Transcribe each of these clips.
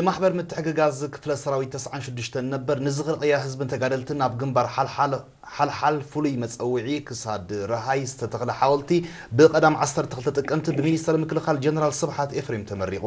ማሕበር ምትሕግጋዝ ክፍለ ሰራዊት ተስዓን ሽዱሽተን ነበር ንዝኽሪ ቅያ ህዝብን ተጋደልትን ኣብ ግንባር ሓልሓል ፍሉይ መጸውዒ ክሳድ ረሃይ ዝተተኽለ ሓወልቲ ብቐዳም ዓሰርተ ክልተ ጥቅምቲ ብሚኒስተር ምክልኻል ጀነራል ስብሓት ኤፍሬም ተመሪቑ።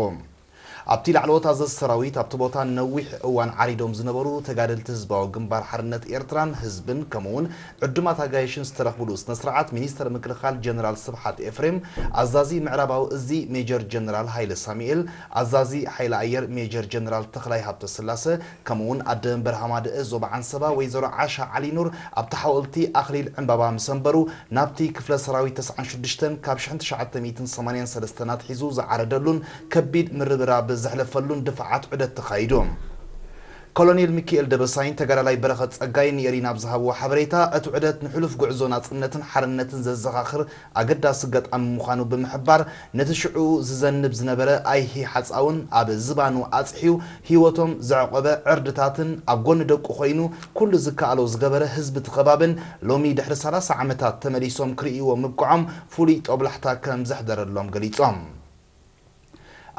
ኣብቲ ላዕለዎት ኣዘዝ ሰራዊት ኣብቲ ቦታ ነዊሕ እዋን ዓሪዶም ዝነበሩ ተጋደልቲ ህዝባዊ ግንባር ሓርነት ኤርትራን ህዝብን ከምኡውን ዕዱማት ኣጋይሽን ዝተረኽብሉ ስነ ስርዓት ሚኒስተር ምክልኻል ጀነራል ስብሓት ኤፍሬም፣ ኣዛዚ ምዕራባዊ እዚ ሜጀር ጀነራል ሃይለ ሳሙኤል፣ ኣዛዚ ሓይሊ ኣየር ሜጀር ጀነራል ተኽላይ ሃብተስላሰ ከምኡውን ኣደ መንበር ሃማደእ ዞባ ዓንሰባ ወይዘሮ ዓሻ ዓሊኑር ኣብቲ ሓወልቲ ኣኽሊል ዕምባባ ምስ ኣንበሩ፣ ናብቲ ክፍለ ሰራዊት ተስዓን ሽዱሽተን ካብ ሽሕን ትሽዓተ ሚእትን ሰማንያን ሰለስተን ኣትሒዙ ዝዓረደሉን ከቢድ ምርብራብ ዘሕለፈሉን ድፋዓት ዑደት ተኻይዱ። ኮሎኔል ሚኪኤል ደበሳይን ተጋዳላይ በረኸት ጸጋይን ንኤሪና ኣብ ዝሃብዎ ሓበሬታ፣ እቲ ዑደት ንሕሉፍ ጉዕዞ ናጽነትን ሓርነትን ዘዘኻኽር ኣገዳሲ ኣጋጣሚ ምዃኑ ብምሕባር፣ ነቲ ሽዑ ዝዘንብ ዝነበረ ኣይሂ ሓጻውን ኣብ ዝባኑ ኣጽሕዩ ህይወቶም ዘዕቆበ ዕርድታትን ኣብ ጎኒ ደቁ ኮይኑ ኩሉ ዝከኣሎ ዝገበረ ህዝቢ እቲ ከባብን ሎሚ ድሕሪ ሰላሳ ዓመታት ተመሊሶም ክርእይዎ ምብቅዖም ፍሉይ ጦብላሕታ ከም ዘሕደረሎም ገሊጾም።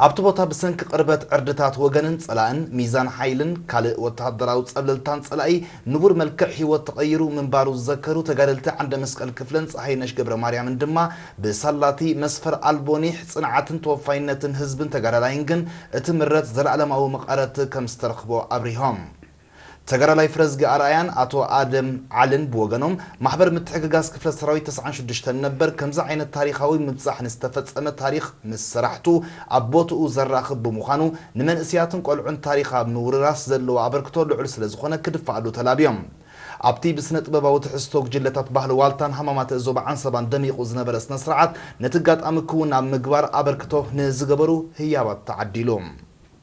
ኣብቲ ቦታ ብሰንኪ ቅርበት ዕርድታት ወገንን ጸላእን፣ ሚዛን ሓይልን ካልእ ወተሃደራዊ ጸብለልታን ጸላኢ ንቡር መልክዕ ህይወት ተቐይሩ ምንባሩ ዝዘከሩ ተጋደልቲ ዓንደ መስቀል ክፍለን ጸሃይነሽ ገብረ ማርያምን ድማ ብሳላቲ መስፈር ኣልቦ ኒሕ ጽንዓትን ተወፋይነትን ህዝብን ተጋዳላይን ግን እቲ ምረት ዘለኣለማዊ መቐረት ከም ዝተረኽቦ ኣብሪሆም። ተጋዳላይ ፍረዝጊ ኣርኣያን ኣቶ ኣደም ዓልን ብወገኖም፣ ማሕበር ምትሕግጋዝ ክፍለ ሰራዊት ተስዓን ሽዱሽተን ነበር ከምዚ ዓይነት ታሪኻዊ ምብጻሕ ንዝተፈጸመ ታሪኽ ምስ ሰራሕቱ ኣብ ቦትኡ ዘራኽብ ብምዃኑ፣ ንመንእስያትን ቆልዑን ታሪኽ ኣብ ምውርራስ ዘለዎ ኣበርክቶ ልዑል ስለ ዝኾነ ክድፋኣሉ ተላብዮም። ኣብቲ ብስነ ጥበባዊ ትሕዝቶ ጉጅለታት ባህሊ ዋልታን ሃማማተ ዞባ ዓንሰባን ደሚቑ ዝነበረ ስነ ስርዓት፣ ነቲ ኣጋጣሚ ክውን ኣብ ምግባር ኣበርክቶ ንዝገበሩ ህያባት ተዓዲሉ።